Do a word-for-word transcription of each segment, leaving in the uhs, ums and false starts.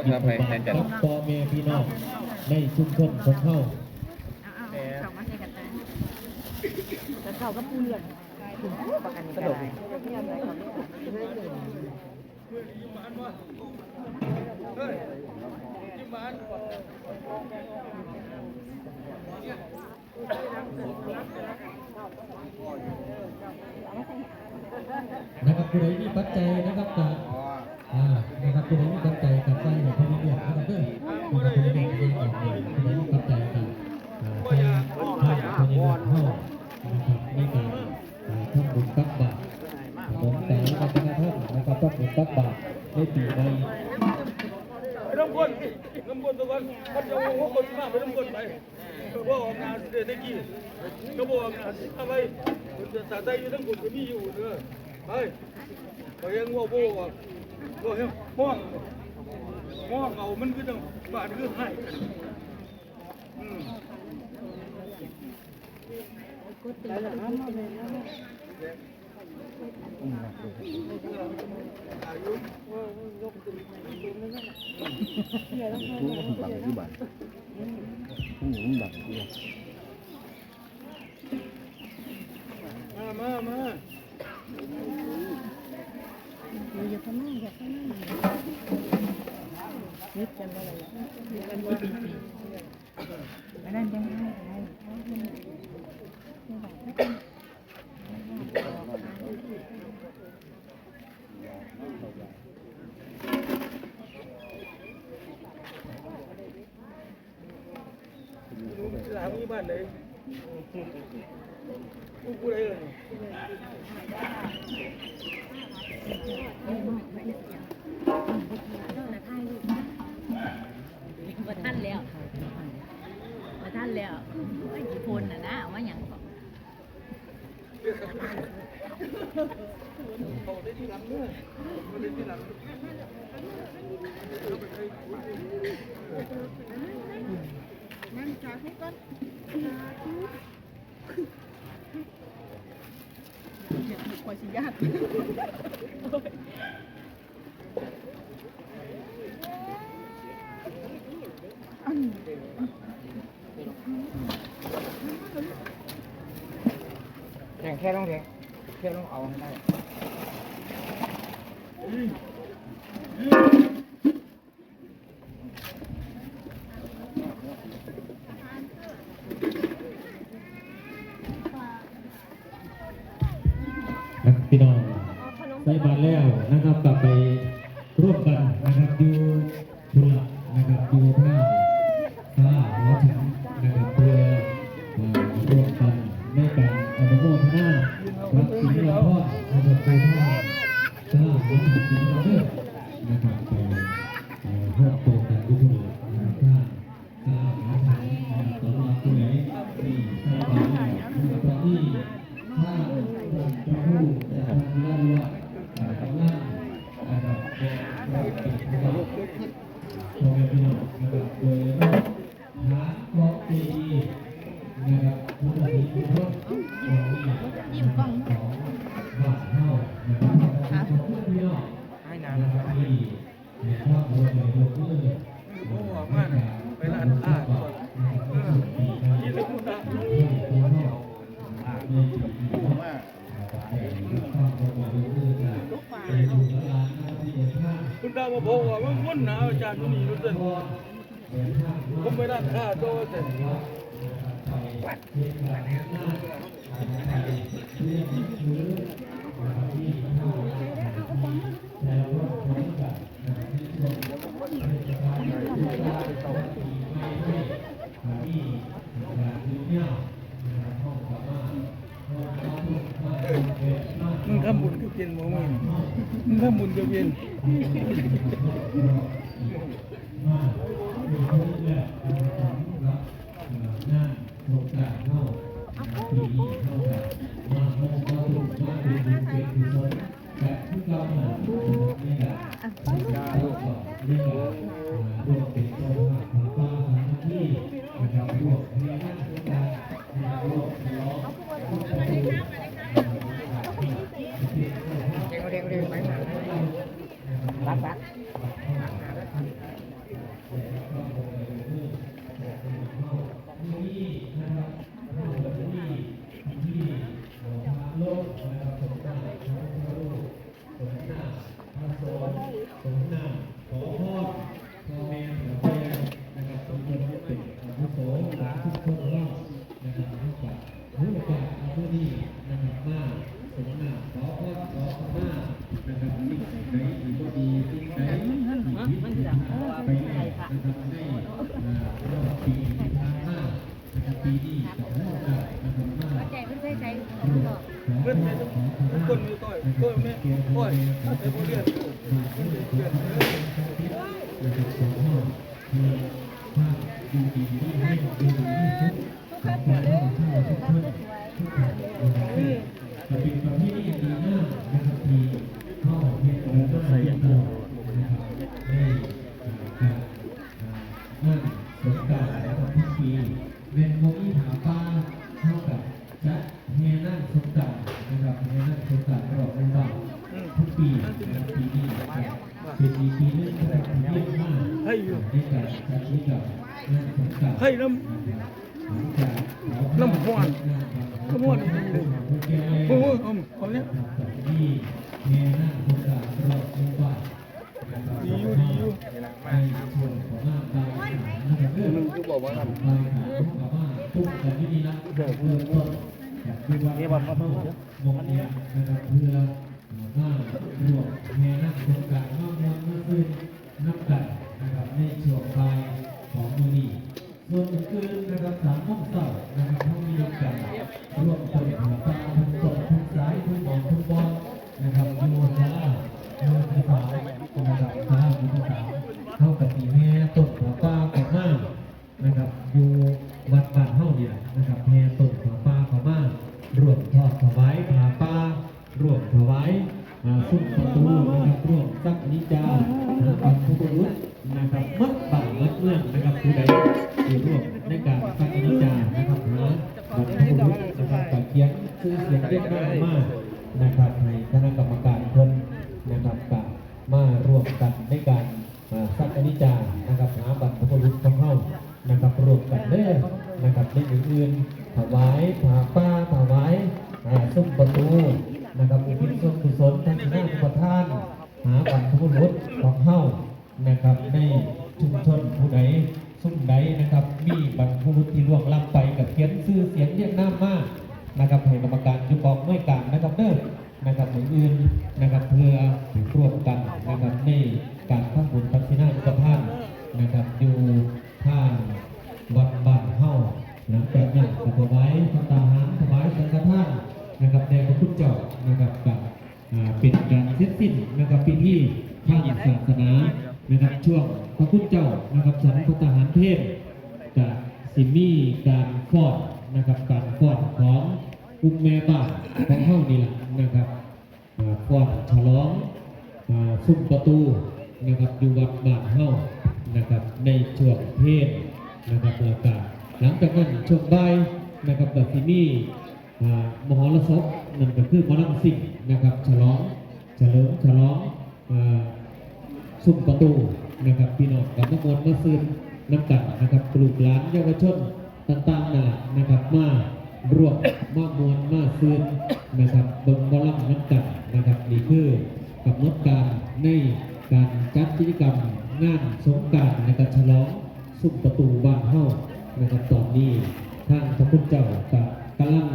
ครับให้อาจารย์ กับพ่อแม่พี่น้องในชุมชนของเฮา เอาเอาเขามาใส่กันนะแต่เขาก็ปูเรือนประกันนี้ก็ได้ นะครับผู้ใดมีปัจจัยนะครับก็อ่านะครับผู้ใดมีปัจจัยก็ใส่ให้พ่อแม่เลี้ยงนะครับเด้อนะครับพ่อแม่เลี้ยงนะครับผู้ใดมีปัจจัยก็อ่าใส่ให้พ่อแม่เลี้ยงเฮานะครับในการอ่าทำบุญตักบาตรครับผมแต่วัฒนธรรมนะครับทำบุญตักบาตรในปีใหม่ ไปน้ำก้นน้ำก้นตะวันมันจะเอาหัวคนมาไปน้ำก้นไปก็บอกออกงานเศรษฐกิจก็บอกออกงานอะไรสาใจอยู่ทั้งกลุ่มก็มีอยู่เด้อไปไปยังว่าบอกว่าบอกยังมองมองเอามันคือจังบ้านคือไห้กันอืม รู้ว่ามันบังอยู่บ้านพรุ่งนี้มันบังอยู่ มามามา อย่าเข้ามาอย่าเข้ามายึดกันอะไรอันนั้นยังไง หลังนี้บ้านไหนกูกูเลย มาท่านแล้วมาท่านแล้วไอ้กี่คนน่ะนะเอามาอย่าง เขาได้ที่หลังเด้อเขาได้ที่หลัง นั่งสาธุก่อนสาธุ คอยสิญาติ แข่งแค่ต้องเรียนแค่ต้องเอาให้ได้ ครับพี่น้องใส่บาตรแล้วนะครับกลับไปร่วมกันนะครับอยู่พุนละนะครับอยู่ทางศาลาหอฉันนะครับเพื่อเอ่อร่วมกันในการอนุโมทนารับสินรับพรนะครับอยู่ทางศาลาหอฉันนะครับเด้อนะครับไปเอ่อร่วมตัวกันอยู่พุนละนะครับทาง ยิ้มกล้อง ให้นานนะครับ ผมบอกว่าน่ะไปร้านค้าก่อนเออกินแล้วคุณตาคุณดาวมาบอกว่ามันคนหนาวอาจารย์นี่รู้สึกผมไปร้านค้าโตเสร็จ มึงทำบุญกับเย็นบ่มึงมึงทำบุญกับเย็น เร็วเร็วเร็วไปหารับรับ สงฆ์นำพระสงฆ์สงฆ์นำขอพรพ่อแม่ผู้แก่นะครับ ทุกคนที่เป็นอาวุโสหลายทุกคนเนาะนะครับ ทุกคนรู้โอกาสเอาเมื่อนี้นะครับ มาสงฆ์นำขอพรขอขมานะครับ สิ่งใดที่บ่ดีสิ่งใดที่ผิดที่พลาดไปแล้วนะครับ ในอ่ารอบปีที่ผ่านมา นะครับ ปีนี้ก็ถือโอกาสนะครับ มา ใจเพิ่นใส่ใส่ของเนาะ เพิ่นเป็นคนมีต้อย ต้อยแม่ ต้อย แต่บ่เรียน นะครับ ของเฮาเพื่อความอยู่ดีมีแฮง อยู่ดีมีสุขของพวกเฮาทุกคนทุกท่านนะครับ ก็เป็นประเพณีอันดีงามนะครับ ที่เฮาเฮ็ดกันมาโดยตลอดนะครับ ในอ่าการอ่างานสงกรานต์นะครับ ทุกปี แม่นบ่มีผ้าป่า เฮาก็จัดแห่นางสงกรานต์นะครับ แห่นางสงกรานต์รอบหมู่บ้านทุกปีนะครับ ปีนี้ก็เป็นอีกปีหนึ่งนะครับ ที่เวียนมาในการจัดกิจกรรมงานสงกรานต์นะครับ หลังจาก น้ำฮ้อน น้ำฮ้อนอีหลี โอ้ย เอา เอาเนี่ย นะครับ ก็จะมีแห่นางสงกรานต์รอบหมู่บ้าน ดีอยู่ ดีอยู่ ในช่วงประมาณบ่ายสามนะครับ เด้อ บ่ายสาม ประมาณปุ๊บกันที่นี่นะ เริ่มต้นจากที่วัดบ้านเฮาหม่องเนี่ยนะครับ เพื่อมาร่วมแห่นางสงกรานต์ มาม่วนมาซื่นนำกันนะครับ ในช่วงบ่ายของมื้อนี้ ส่วนมื้ออื่นนะครับ สามโมงเช้านะครับ เฮามีนัดกันร่วมต้นผ้าป่า ทุกต้นทุกสาย ทุกหม่องทุกบ่อนนะครับ อยู่ศาลาหมู่ที่สามนะครับ ศาลาหมู่ที่สาม เฮาก็สิแห่ต้นผ้าป่าเข้ามานะครับ อยู่วัดบ้านเฮานี่ล่ะนะครับ แห่ต้นผ้าป่าเข้ามา ร่วมทอดถวายผ้าป่า ร่วมถวาย อ่า ซุ้มประตูนะครับ ร่วมสักการะบูชาหาบรรพบุรุษนะครับ หมดบ้านหมดเมืองนะครับ ผู้ใดที่ร่วมในการสักการะบูชานะครับ หาบรรพบุรุษนะครับ ก็เขียนชื่อเสียงเรียกนามมานะครับ ให้คณะกรรมการเพิ่นนะครับ ก็มาร่วมกันในการ อ่า สักการะบูชานะครับ หาบรรพบุรุษของเฮานะครับ ร่วมกันเด้อนะครับ ในมื้ออื่นถวายผ้าป่า ถวาย อ่า ซุ้มประตูนะครับ อุทิศส่วนกุศลทักษิณานุปทาน หาบรรพบุรุษของเฮานะครับ ในชุมชนผู้ใด ซุมใดนะครับ มีบรรพบุรุษที่ล่วงลับไป ก็เขียนชื่อเสียงเรียกนามมานะครับ ให้กรรมการอยู่กองอำนวยการนะครับเด้อ นะครับ มื้ออื่นนะครับ เพื่อร่วมกันนะครับ ในการทำบุญทักษิณานุปทานนะครับ อยู่ทางวัดบ้านเฮา หลังจากนั้นก็ถวายภัตตาหาร ถวายสังฆทานนะครับ แด่พระคุณเจ้านะครับ ก็ อ่า เป็นการเสร็จสิ้นนะครับ พิธีทางศาสนานะครับ ช่วงพระคุณเจ้านะครับ ฉันภัตตาหารเพล ก็สิมีการฟ้อนนะครับ การฟ้อนของกลุ่มแม่บ้านของเฮานี่ล่ะนะครับ อ่า ฟ้อนฉลอง อ่า ซุ้มประตูนะครับ อยู่วัดบ้านเฮานะครับ ในช่วงเพลนะครับ แล้วก็หลังจากนั้นช่วงบ่ายนะครับ ก็สิมี อ่า มหรสพ นั่นก็คือหมอลำซิ่งนะครับ ฉลอง เฉลิมฉลอง อ่า ซุ้มประตูนะครับ พี่น้องก็มาม่วนมาซื่นนำกันนะครับ ลูกหลานเยาวชนต่างๆนั่นแหละนะครับ มาร่วมมาม่วนมาซื่นนะครับ เบิ่งหมอลำนำกันนะครับ นี่คือกำหนดการในการจัดกิจกรรมงานสงกรานต์ และก็ฉลอง ซุ้มประตูบ้านเฮานะครับ ตอนนี้ทางพระคุณเจ้าก็กำลัง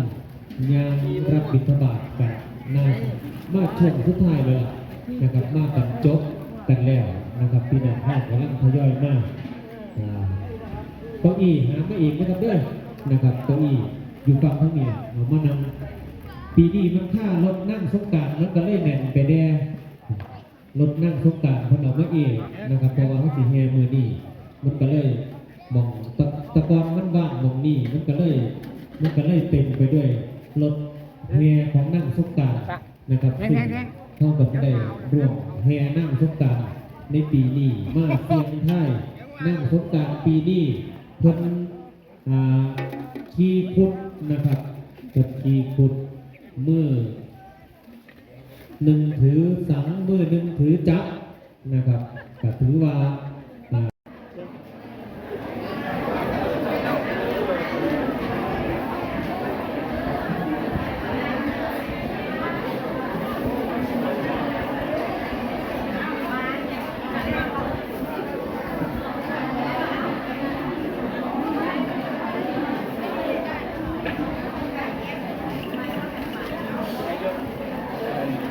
ย่างรับบิณฑบาตกันนะ มาช่วงสุดท้ายแล้วล่ะนะครับ มาบรรจบกันแล้วนะครับ พี่น้องเฮากำลังทยอยมา อ่า เก้าอี้หามาอีกนะครับเด้อ นะครับ เก้าอี้อยู่ฝั่งทางนี้เอามานั่ง ปีนี้มันค่ารถนางสงกรานต์มันก็เลยแน่นไปแด่ รถนางสงกรานต์เพิ่นเอามาเองนะครับ เพราะว่าเฮาสิแห่มื้อนี้ มันก็เลยหม่อง ตะ ตะกอนมันว่างหม่องนี้ มันก็เลย มันก็เลยเต็มไปด้วยรถแห่ของนางสงกรานต์นะครับ ซึ่งเฮาก็สิได้ร่วมแห่นางสงกรานต์ในปีนี้ มาเสี่ยงทายนางสงกรานต์ปีนี้ เพิ่น อ่า ขี่ครุฑนะครับ เพิ่นขี่ครุฑ มือหนึ่งถือสัง มือหนึ่งถือจับ นะครับ ก็ถือว่า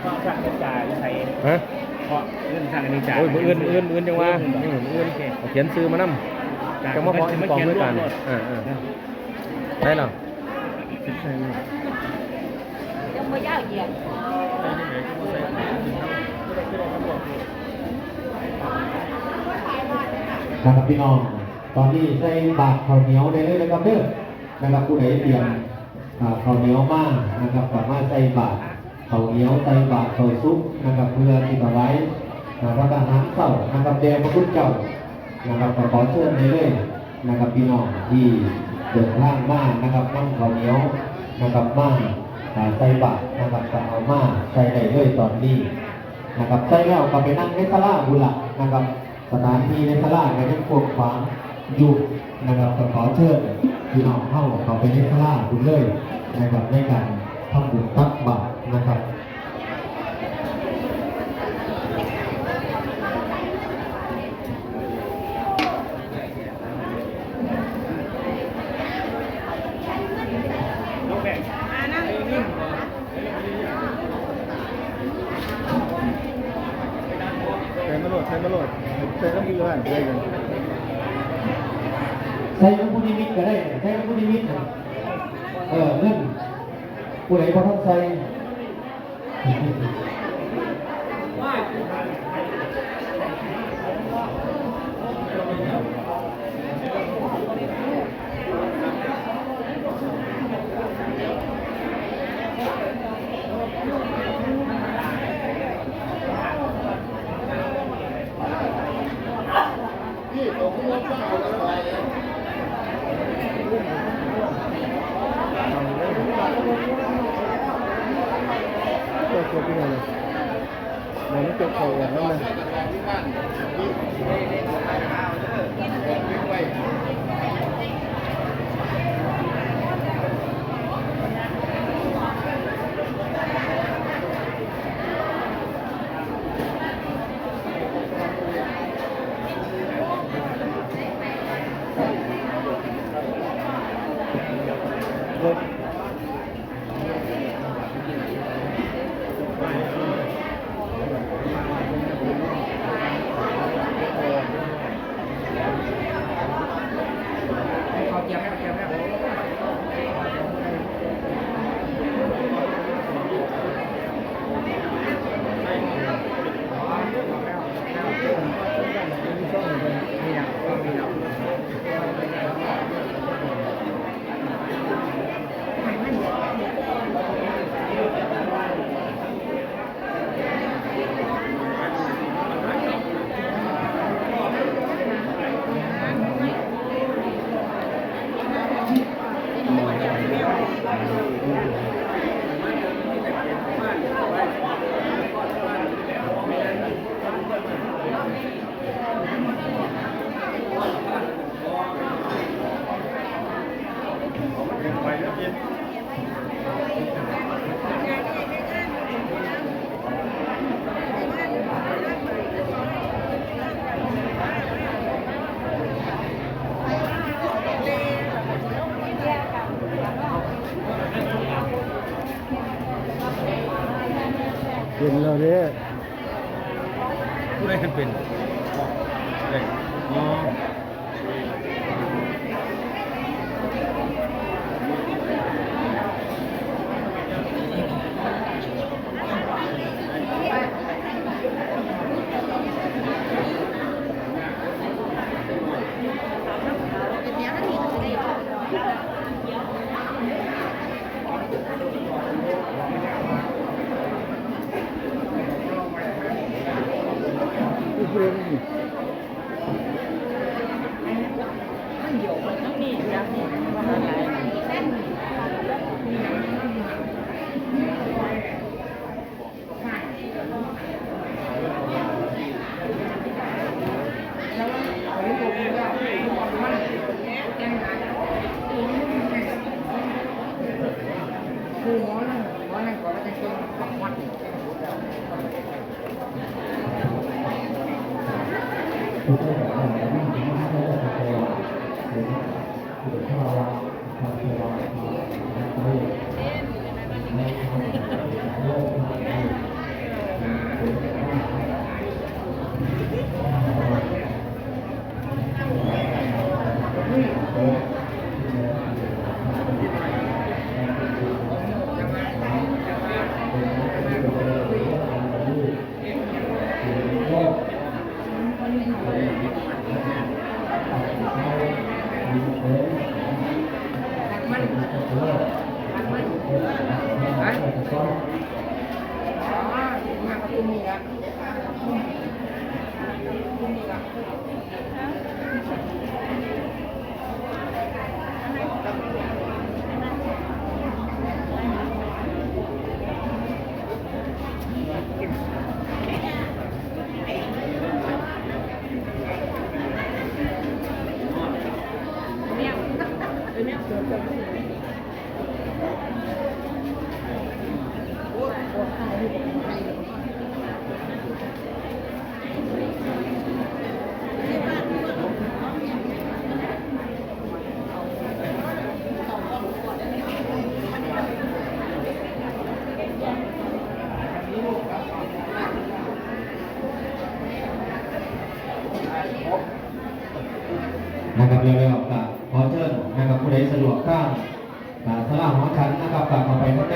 เพราะสร้างนิจจาอยู่ไส ฮะ เพราะเรื่องสร้างนิจจา โอ้ย มื้ออื่น มื้ออื่น มื้ออื่นจังว่า มื้ออื่น มื้ออื่น โอเค เอาเขียนชื่อมานำ จังมาพอ สิมาเขียน พร้อมด้วยกัน รวบรวม เออ เออ เนาะ ได้แล้ว ยังบ่ยาวเหยียด นะครับพี่น้อง ตอนนี้ใส่บาตรข้าวเหนียวได้เลยนะครับเด้อ นะครับ ผู้ใดเตรียม อ่า ข้าวเหนียวมานะครับ สามารถใส่บาตรข้าวเหนียว ใส่บาตรข้าวสุกนะครับ เพื่อที่ถวาย อ่า พระทหารเศร้านะครับ แด่พระคุณเจ้านะครับ ก็ขอเชิญได้เลยนะครับ พี่น้องที่เดินทางมานะครับ นำข้าวเหนียวนะครับ มา อ่า ใส่บาตรนะครับ ก็เอามาใส่ได้เลยตอนนี้นะครับ ใส่แล้วก็ไปนั่งในศาลาพุ้นล่ะนะครับ สถานที่ในศาลาก็ยังกว้างขวางอยู่นะครับ ก็ขอเชิญพี่น้องเฮาเข้าไปในศาลาพุ้นเลยนะครับ ในการทำบุญตักบาตรนะครับ ใส่มาโลด ใส่มาโลด ใส่น้ำมือหัน ใส่กัน ใส่น้ำผู้นิมิตก็ได้ ใส่น้ำผู้นิมิตน่ะ เออ เงิน ผู้ใดบ่ทันใส่ เจ้าตัวเป็นไงเนี่ย มันไม่เกี่ยวกับอะไรนั่นเลย เป็นแล้วเด้ ผู้ใดขึ้นเป็น ผู้ใด อ๋อ นะครับ แล้วๆ ก็ขอเชิญนะครับ ผู้ใดสะดวกทาง อ่า ศาลาหอฉันนะครับ ก็เข้าไปข้างใน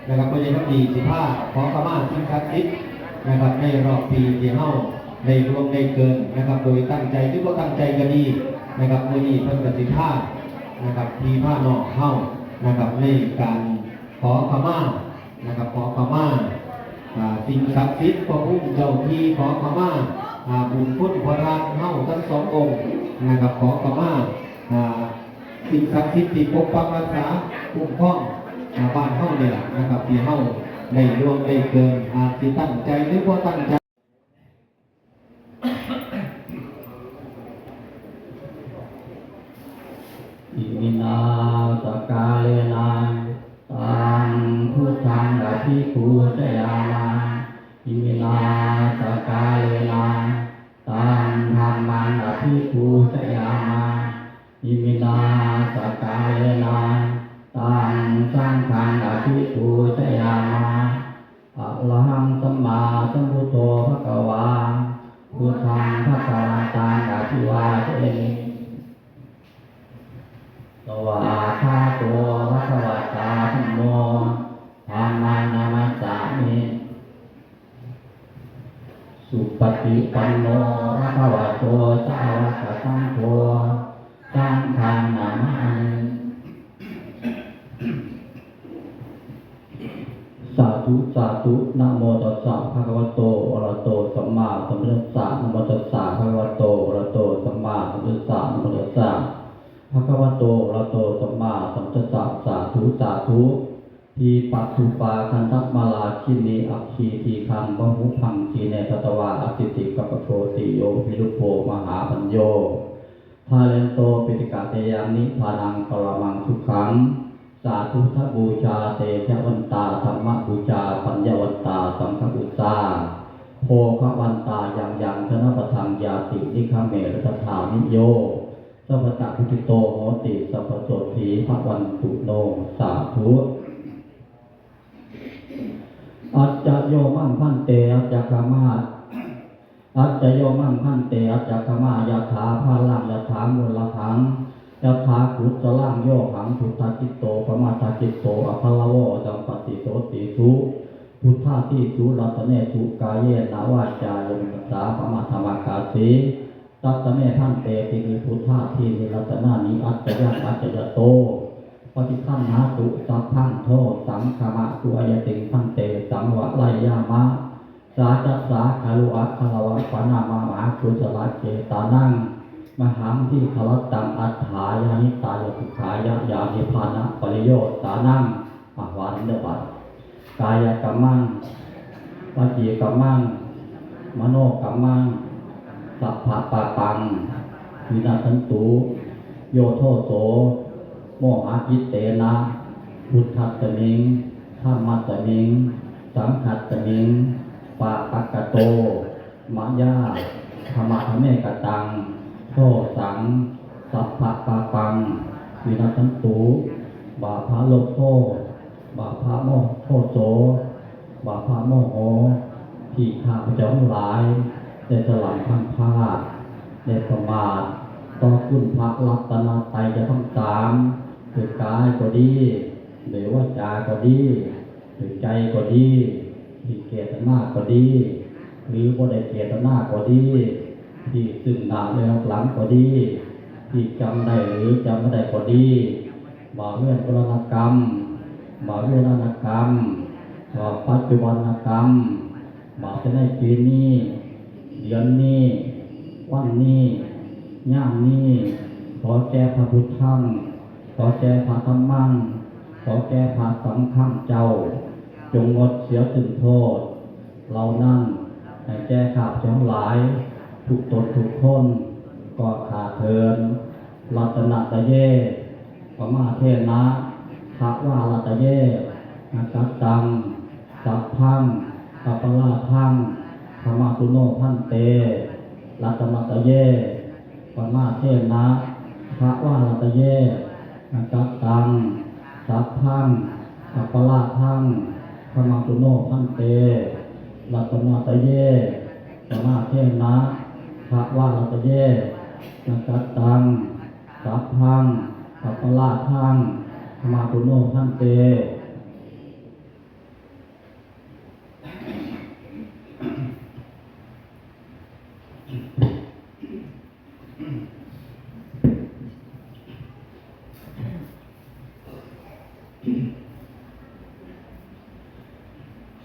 นะครับ เพื่อจะทำพิธีสิพาขอขมาสิ่งศักดิ์สิทธิ์นะครับ ในรอบปีที่เฮาได้ล่วงได้เกินนะครับ โดยตั้งใจหรือบ่ตั้งใจก็ดีนะครับ มื้อนี้เพิ่นก็สิพานะครับ พี่พาน้องเฮานะครับ ในการขอขมานะครับ ขอขมา อ่า สิ่งศักดิ์สิทธิ์ พระภูมิเจ้าที่ ขอขมา อ่า บุญคุณพระทานเฮาทั้งสององค์นะครับ ขอขมา อ่า สิ่งศักดิ์สิทธิ์ที่ปกปักรักษาคุ้มครอง อ่า บ้านเฮานี่ล่ะนะครับ ที่เฮาได้ล่วงได้เกิน อาจสิตั้งใจหรือบ่ตั้งใจ Iminā sakkārena taṃ buddhaṃ abhipūjayāma. Iminā sakkārena taṃ dhammaṃ abhipūjayāma. Iminā sakkārena taṃ saṅghaṃ abhipūjayāma. Arahaṃ sammāsambuddho bhagavā, buddhaṃ bhagavantaṃ abhivādemi. Svākkhāto bhagavatā dhammo, dhammaṃ namassāmi. Supaṭipanno bhagavato sāvakasaṅgho, saṅghaṃ namāmi. Sādhu, sādhu. Namo tassa bhagavato arahato sammāsambuddhassa. Namo tassa bhagavato arahato sammāsambuddhassa. Namo tassa bhagavato arahato sammāsambuddhassa. Sādhu, sādhu. Dīpadubbagandhamalāgīhi aggīdīgaṃ bahubhaṅgīne tatvā atītikappabhūti yo viruḷho mahāpañño. Dhārentopaṭikkate yaṃ nibbānaṃ paramaṃ sukhaṃ. Sādhu, buddhapūjā tejavantā dhammapūjā paññavantā saṅghapūjā bhogavanto yaṃ yaṃ janapadaṃ yāti nikkhametvadāmi yo sabbattha buddhito hoti sabbasotthī bhavantu no. Sādhu. Ajja yo maṃ bhante ajja khamā. Ajja yo maṃ bhante ajja khamā yathā balaṃ yathā mūlakaṃ yathā kusalaṃ yo haṃ buddhacitto pamādacitto aggalavo sampati sotthi su buddhādīsu ratanesu kāyena vācāya va kammantā pamādamakāsi tasmā bhanteti buddhādīni ratanāni accayaṃ accayato paṭiggaṇhātu sabbaṃ dosaṃ khamatu āyatiṃ bhante saṃvareyya ma. Sācassa garuaggarapaṇāma mahākusalacetānaṃ mahābhikarattaṃ atthāya hitāya sukhāya yā nibbānapariyosānaṃ. อ่ะ วางเด้อ บาด Kāyakammaṃ vacīkammaṃ manokammaṃ sabbapāpaṃ vinassantu yo doso mohacittena buddhasmiṃ ธัมมัสสมิง สังคัสสมิง ปะปักกะโต มะยา ธัมมะธัมเมกะตัง โทสัง สัพพะปาปัง วินัสสันตุ บาพะโลโภ บาพะโมโทโส บาพะโมโห ที่ข้าพเจ้าทั้งหลาย ได้สลัมพังพลาด ได้ประมาท ต่อคุณพระรัตนตรัยทั้งสาม คือกายก็ดี หรือวาจาก็ดี หรือใจก็ดี ที่เจตนาก็ดี หรือบ่ได้เจตนาก็ดี ที่ซึ่งหน้าและหลังก็ดี ที่จำได้หรือจำบ่ได้ก็ดี บาปเวรมรณกรรม บาปเวรนากรรม บาปปัจจุบันกรรม บาปในปีนี้ เดือนนี้ วันนี้ ยามนี้ ขอแก่พระพุทธัง ขอแก่พระธัมมัง ขอแก่พระสังฆังเจ้า จงงดเสียซึ่งโทษ เหล่านั้น ให้แก่ข้าพเจ้าทั้งหลาย ทุกตนทุกคน ก็ข้าเทิน รัตนตะเย ปะมาเทนะ ทะวารัตเย นะกัตตัง สัพพัง อัปปะลาทัง ขมาตุโน ภันเต รัตนตะเย ปะมาเทนะ ทะวารัตเย นะกัตตัง สัพพัง อัปปะลาทัง ขมาตุโน ภันเต รัตนตะเย ปะมาเทนะ ทะวารัตเย นะกัตตัง สัพพัง อัปปะลาทัง ขมาตุโน ภันเต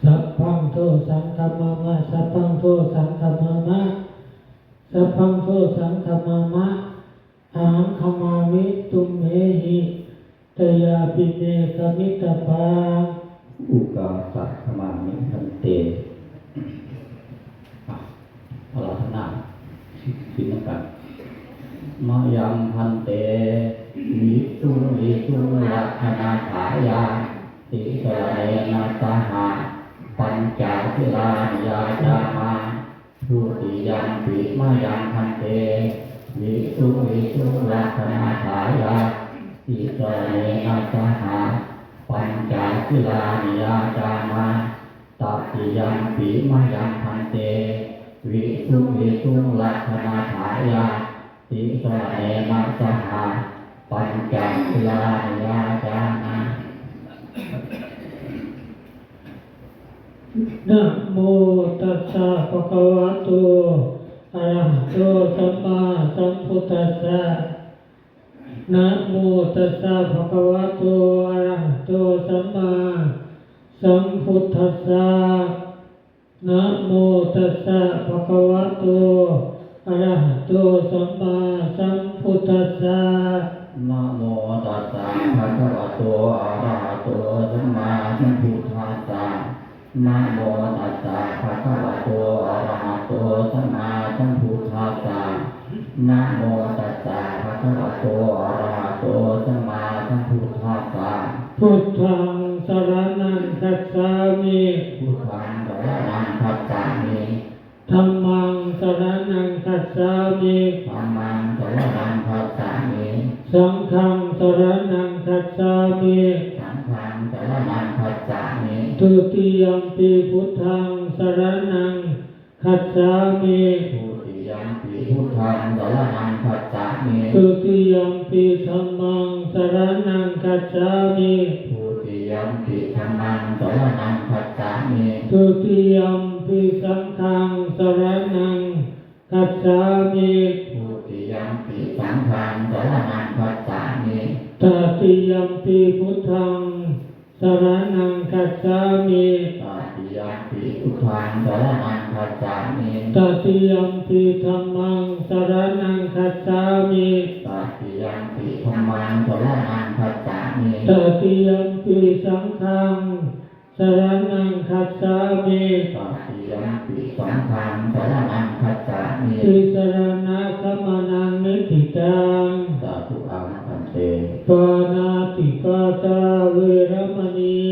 สัพพังโทสังขมามะ สัพพังโทสังขมามะ สัพพังโทสังขมามะ อะหังขมามิ ตุมเหหิ ตะยาปิเน ขมิตตะปา อุกาสะ ขมามิ ภันเต อ่ะ อาราธนาศีลนำกัน มะยัง ภันเต วิสุง วิสุง รักขณาถายา ติสรณเณนะ สหะ ปัญจศีลานิยาจามะ ทุติยัมปิมะยัง ภันเต วิสุง วิสุง รักขณาถายา ติสรณเณนะ สหะ ปัญจศีลานิยาจามะ ตติยัมปิมะยัง ภันเต วิสุง วิสุง รักขณาถายา ติสรณเณนะ สหะ ปัญจศีลานิยาจามะ นะโมตัสสะ ภะคะวะโต อะระหะโต สัมมาสัมพุทธัสสะ นะโมตัสสะ ภะคะวะโต อะระหะโต สัมมาสัมพุทธัสสะ นะโมตัสสะ ภะคะวะโต อะระหะโต สัมมาสัมพุทธัสสะ นะโมตัสสะ ภะคะวะโต อะระหะโต สัมมาสัมพุทธัสสะ นะโมตัสสะ ภะคะวะโต อะระหะโต สัมมาสัมพุทธัสสะ นะโมตัสสะ ภะคะวะโต อะระหะโต สัมมาสัมพุทธัสสะ พุทธัง สะระณัง คัจฉามิ พุทธัง สะระณัง คัจฉามิ ธัมมัง สะระณัง คัจฉามิ ธัมมัง สะระณัง คัจฉามิ สังฆัง สะระณัง คัจฉามิ สังฆัง สะระณัง คัจฉามิ ทุติยัมปิ พุทธัง สะระณัง คัจฉามิ ทุติยัมปิ พุทธัง สะระณัง คัจฉามิ ทุติยัมปิ ธัมมัง สะระณัง คัจฉามิ ทุติยัมปิ ธัมมัง สะระณัง คัจฉามิ ทุติยัมปิ สังฆัง สะระณัง คัจฉามิ ทุติยัมปิ สังฆัง สะระณัง คัจฉามิ ตติยัมปิ พุทธัง สะระณัง คัจฉามิ ตติยัมปิ พุทธัง สะระณัง คัจฉามิ ตติยัมปิ ธัมมัง สะระณัง คัจฉามิ ตติยัมปิ ธัมมัง สะระณัง คัจฉามิ ตติยัมปิ สังฆัง สะระณัง คัจฉามิ ตติยัมปิ สังฆัง สะระณัง คัจฉามิ ติสะระณะขะมะนะ นิฏฐิตัง สาธุ อาหัง ภันเต ปาณาติปาตา เวระมะนี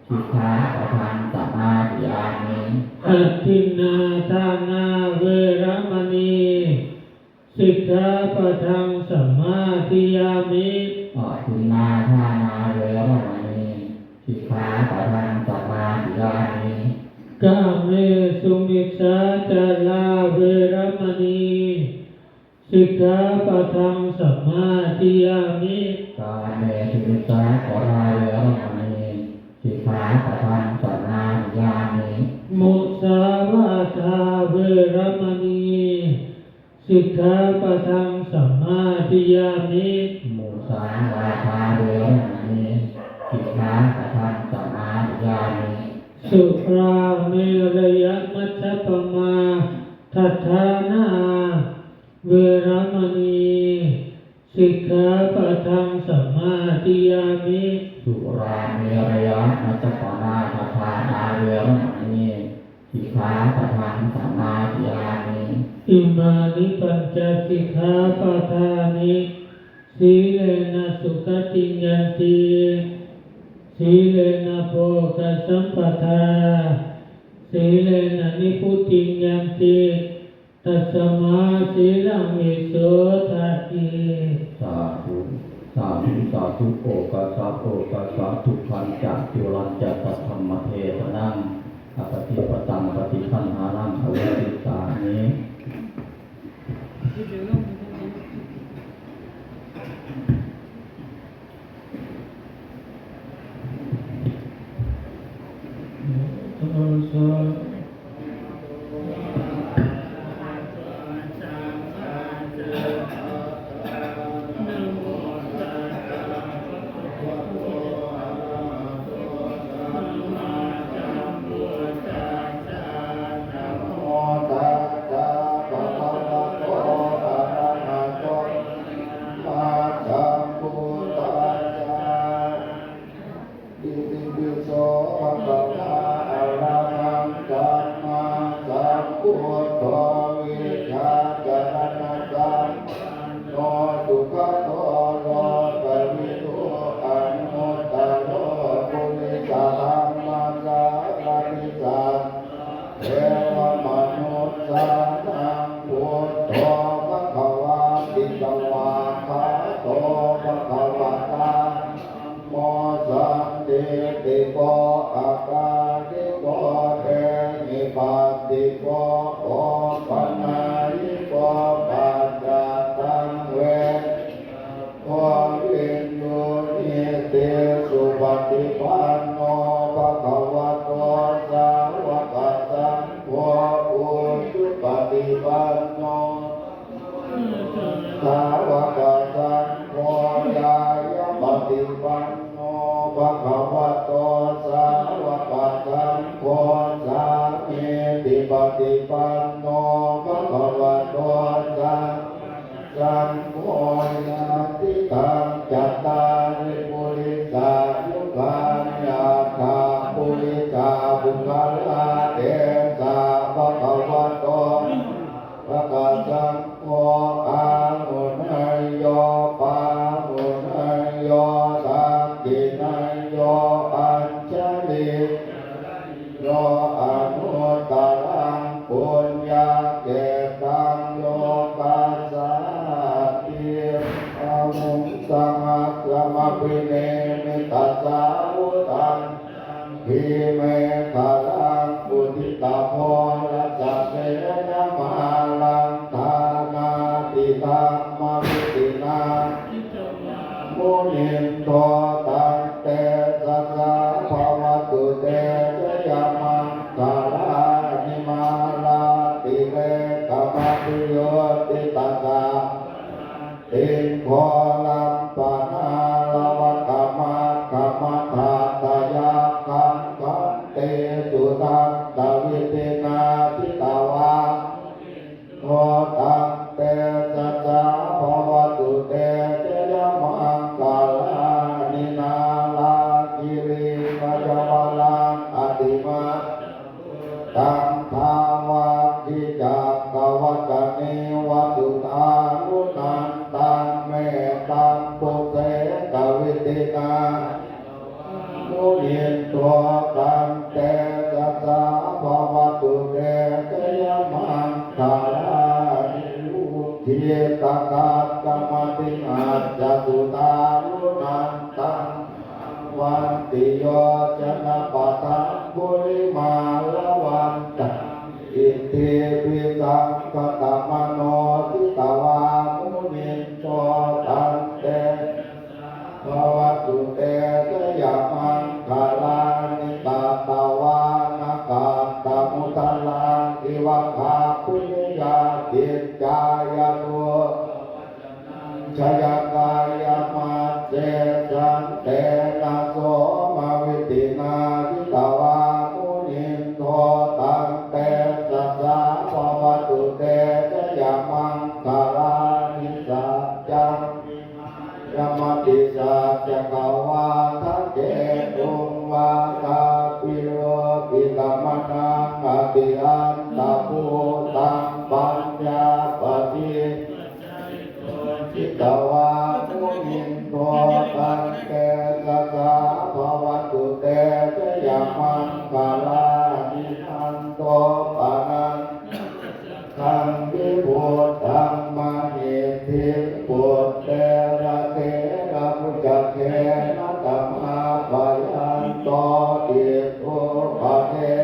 สิกขาปะทังสมาธิยามิ Adinnādānā veramaṇī สิกขาปะทังสมาธิยามิ Adinnādānā veramaṇī สิกขาปะทังสมาธิยามิ Kāmesu micchācārā veramaṇī สิกขาปะทังสมาธิยามิ Kāmesu micchācārā veramaṇī สิกขาปะทังสมาธิยามิ Musāvādā veramaṇī สิกขาปะทังสมาธิยามิ Musāvādā veramaṇī สิกขาปะทังสมาธิยามิ Surāmerayamajjapamādaṭṭhānā veramaṇī สิกขาปะทังสมาธิยามิ Surāmerayamajjapamādaṭṭhānā veramaṇī สิกขาปะทังสมาธิยามิ Imāni pañca sikkhāpadāni. Sīlena sugatiṃ yanti, sīlena bhogasampadā, sīlena nibbutiṃ yanti, tasmā sīlaṃ visodhaye. Sādhu, sādhu, sādhu. Okāsa, okāsa. Dukkhañca cūḷañca saddhammadesanānaṃ appaṭipattaṃ paṭiggaṇhānaṃ avāsissāmi. Itipi so bhagavā arahaṃ sammāsambuddho vijjācaraṇasampanno sugato lokavidū anuttaro purisadammasārathi satthā devamanussānaṃ buddho bhagavāti. Svākkhāto bhagavatā dhammo sandiṭṭhiko akāliko ehipassiko opanayiko paccattaṃ vedi sabbo viññūhīti. Supaṭipanno bhagavato sāvakasaṅgho, ujupaṭipanno sāvakasaṅgho, ñāyapaṭipanno bhagavato sāvakasaṅgho, sāmīcipaṭipanno bhagavato sā saṅgho. Yadidaṃ cattāri purisayugāni aṭṭha purisapuggalā, esa bhagavato sāvakasaṅgho, āhuneyyo pāhuneyyo dakkhiṇeyyo añjali yo anuttaraṃ puññakkhettaṃ lokassāti. Bāhuṃ sahassamabhinimmitasāvudhantaṃ, grīmekhalaṃ uditaghorasasenamāraṃ, dānādidhammavidhinā munindo, tantejasā bhavatu te jayamaṅgalāni. Mārātirekamabhiyujjhitasabbarattiṃ, ghorampanāḷavakamakkhamathaddhayakkhaṃ, khantīsu Taṃ tejasā bhavatu te jayamaṅgalāni. Ukkhittakhaggamatihatthasudāruṇantaṃ, dhāvantiyojanapathaṅgulimālavantaṃ, iddhībhisaṅkhatamano jitavā munindo, taṃ te bhavatu te jayamaṅgalāni. Katvāna kaṭṭhamudaraṃ iva gabbhinīyā, ciñcāya duṭṭhavacanaṃ janakāyamajjhe, santena somavidhinā jitavā munindo, taṃ tejasā bhavatu te jayamaṅgalāni. Saccaṃ vihāya matisaccakavādaketuṃ, vādābhiropitamanaṃ atiandhabhūtaṃ, paññāpadīpajalito jitavā munindo, taṃ tejasā bhavatu te jayamaṅgalāni. Nandopanandabhujagaṃ vibudhaṃ mahiddhiṃ, puttena therabhujagena damāpayanto, iddhūpade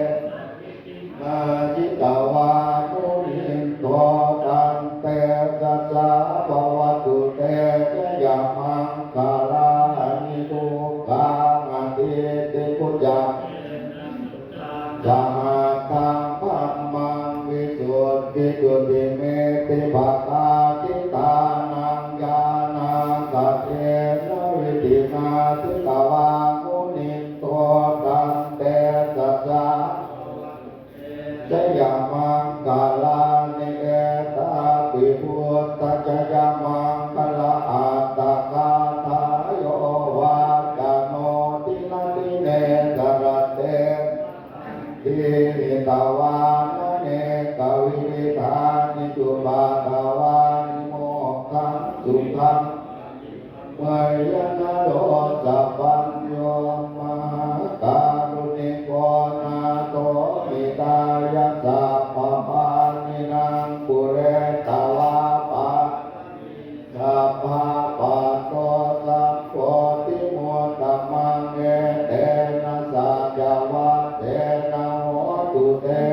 na jitavā munindo, taṃ tejasā bhavatu te jayamaṅgalāni. Duggāhadiṭṭhibhujagena sudaṭṭhahatthaṃ, brahmaṃ visuddhijutimiddhibakābhidhānaṃ, ñāṇāgadena vidhinā jitavā munindo, taṃ tejasā jayamaṅgalāni. Etāpi buddhajayamaṅgala-aṭṭhagāthā, yo vācano dinadine sarate matandī, hitvānanekavividhāni cupaddavāni, mokkhaṃ sukhaṃ adhigameyya naro sapañño. Mahākāruṇiko nātho hitāya sabbapāṇinaṃ, pūretvā pāramī sabbā patto sambodhimuttamaṃ, etena saccavajjena hotu te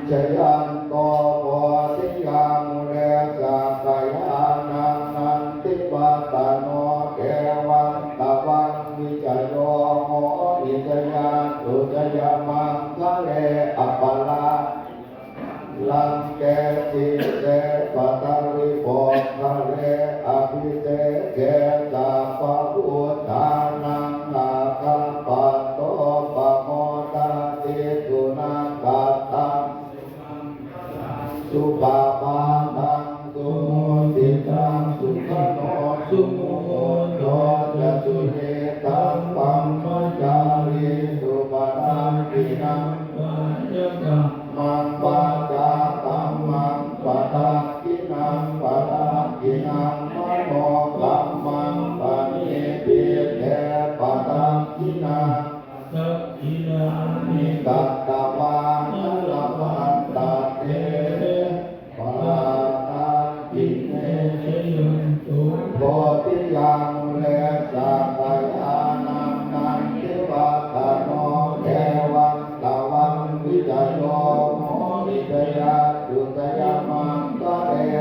jayanto bodhiyā mūle sakyānaṃ nandivaḍḍhano, evaṃ tvaṃ vijayo hohi jayassu jayamaṅgale. Aparājitapallaṅke sīse paṭhavipokkhare, abhiseke sabbabuddhānaṃ aggappatto pamodati. Sunakkhattaṃ sumaṅgalaṃ supabhātaṃ suhuṭṭhitaṃ, sukhaṇo sumuhutto ca suyiṭṭhaṃ brahmacārisu, padakkhiṇaṃ kāyakammaṃ vācākammaṃ padakkhiṇaṃ, padakkhiṇaṃ manokammaṃ paṇidhī te padakkhiṇā. Padakkhiṇāni katvāna labhantatthe padakkhiṇe. Jayanto bodhiyā mūle sakyānaṃ nandivaḍḍhano, evaṃ tvaṃ vijayo hohi jayassu jayamaṅgale.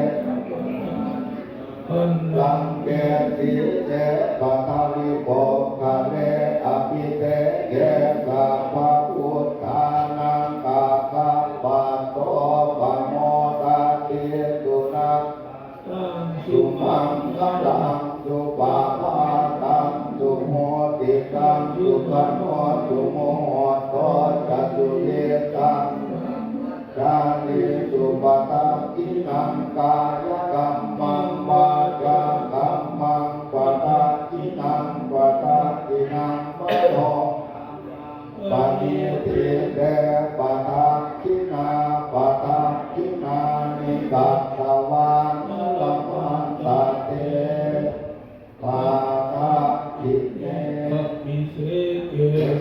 Aparājitapallaṅke sīse paṭhavipokkhare, abhiseke sabbabuddhānaṃ aggappatto pamodati. Sunakkhattaṃ sumaṅgalaṃ supabhātaṃ suhuṭṭhitaṃ, sukhaṇo sumuhutto ca suyiṭṭhaṃ brahmacārisu, padakkhiṇaṃ kāyakammaṃ vācākammaṃ padakkhiṇaṃ, padakkhiṇaṃ manokammaṃ paṇidhī te padakkhiṇā. Padakkhiṇāni katvāna labhantatthe padakkhiṇe. Abhise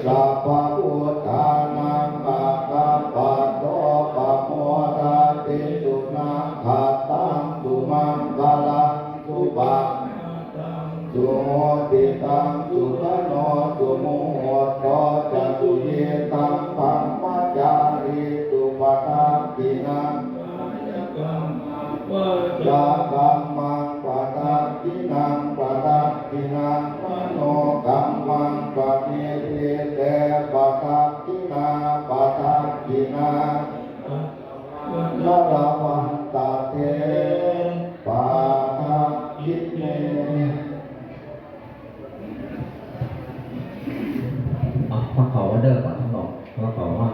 Sabbabuddhānaṃ aggappatto pamodati. Sunakkhattaṃ sumaṅgalaṃ supabhātaṃ suhuṭṭhitaṃ sukhaṇo sumuhutto ca suyiṭṭhaṃ brahmacārisu. Padakkhiṇaṃ kāyakammaṃ vācākammaṃ padakkhiṇaṃ padakkhiṇaṃ manokammaṃ paṇidhī te padakkhiṇā padakkhiṇā labhantatthe padakkhiṇe. อ่ะ พระเขาว่าเด้อ พระเขาว่า พระเขาว่า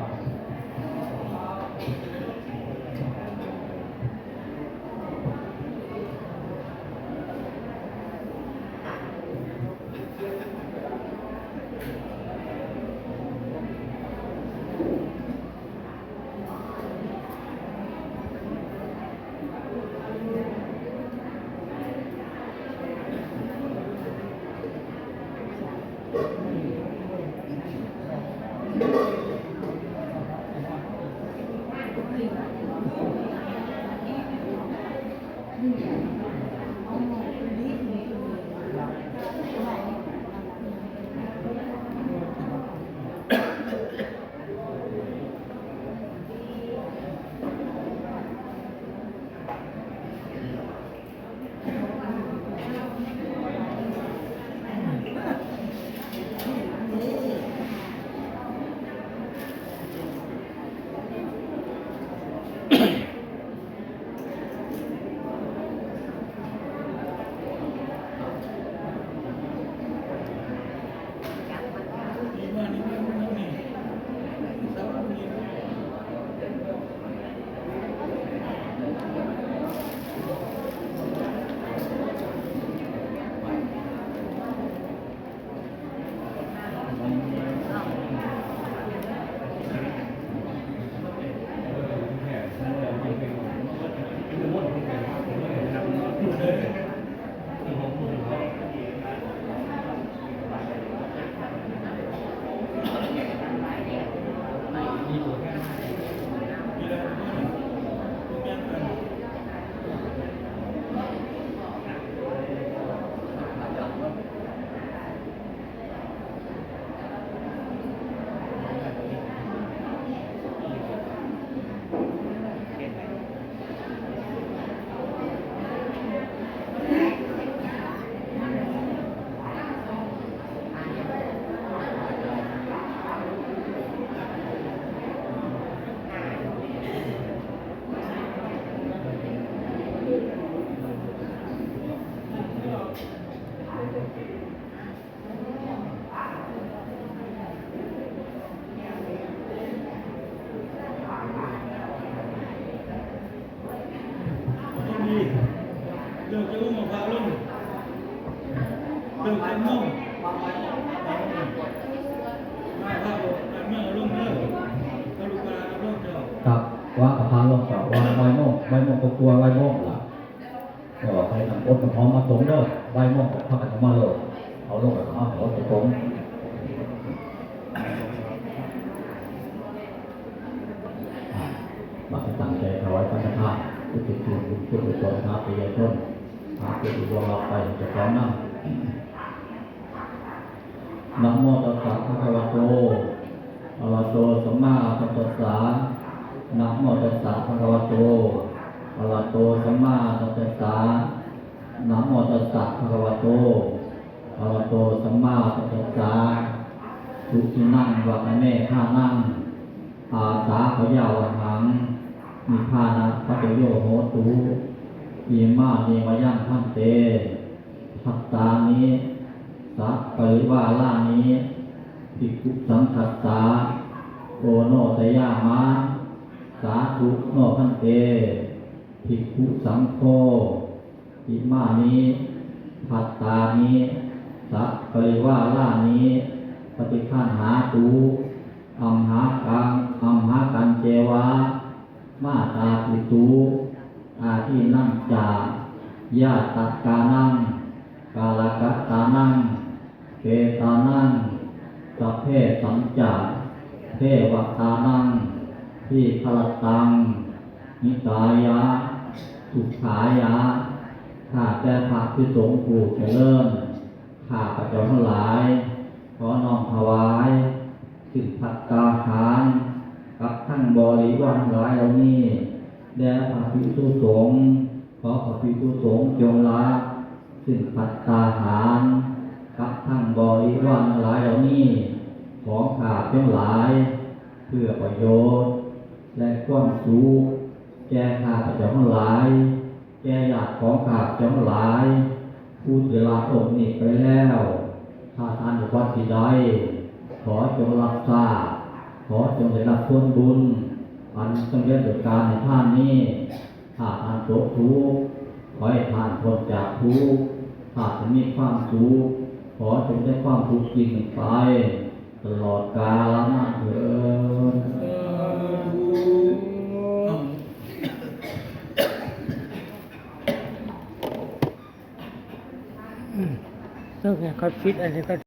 เรื่องจะอุ้มเอาพระลง เรื่องจะนุ่ง มาพระบอกเรื่องลงเด้อ พระลูกหลานเอาลงเจ้า ครับ ว่ากับพระลงเจ้า ว่าบ่ายโมง บ่ายโมงกว่าๆ บ่ายโมงล่ะ ก็ให้น้ำอดน้ำหอมมาสงเด้อ บ่ายโมงก็พากันออกมาโลด เอาลงกับเอาหัวไปสง มาตั้งใจถวายสังฆทาน อุทิศส่วนบุญส่วนกุศลหาประชาชน หาผู้ที่ล่วงลับไปเจ้าของนำ นะโมตัสสะภะคะวะโต อะระหะโต สัมมาสัมพุทธัสสะ นะโมตัสสะภะคะวะโต อะระหะโต สัมมาสัมพุทธัสสะ นะโมตัสสะภะคะวะโต อะระหะโต สัมมาสัมพุทธัสสะ สุขินัง วะคะเม ทานัง อาสา พะยาวังหัง นิพพานะ ปัจจโย โหตุ อิมานิ มะยัง ภันเต ภัตตานิ สัปปะริวารานิ ภิกขุสังฆัสสะ โอโนชยามะ สาธุ โน ภันเต ภิกขุสังโฆ อิมานิ ภัตตานิ สัปปะริวารานิ ปะฏิคันหาตุ อัมหากัง อัมหากัญเจวะ มาตาปิตุ อาทินันจา ญาตะกานัง กาลกะตานัง เปตานัง สัพเพสัญจะ เทวตานัง ทีฆรตัง หิตายะ สุขายะ ข้าแต่พระภิกษุสงฆ์ผู้เจริญ ข้าพระเจ้าทั้งหลาย ขอน้อมถวาย ซึ่งภัตตาหาร กับทั้งบริวารทั้งหลายเหล่านี้ แด่พระภิกษุสงฆ์ ขอพระภิกษุสงฆ์จงรับ ซึ่งภัตตาหาร กับทั้งบริวารทั้งหลายเหล่านี้ ของข้าพเจ้าทั้งหลาย เพื่อประโยชน์ และความสุข แก่ข้าพเจ้าทั้งหลาย แก่ญาติของข้าพเจ้าทั้งหลาย ผู้ที่ละโลกนี้ไปแล้ว ถ้าท่านอยู่วัดที่ใด ขอจงรับทราบ ขอจงได้รับผลบุญ อันสำเร็จโดยการในท่านนี้ ถ้าท่านตกทุกข์ ขอให้ท่านพ้นจากทุกข์ ถ้าท่านมีความสุข ขอจงได้ความสุขยิ่งขึ้นไป ตลอดกาลนานเทอญ ต้องให้เขาคิดอะไรก็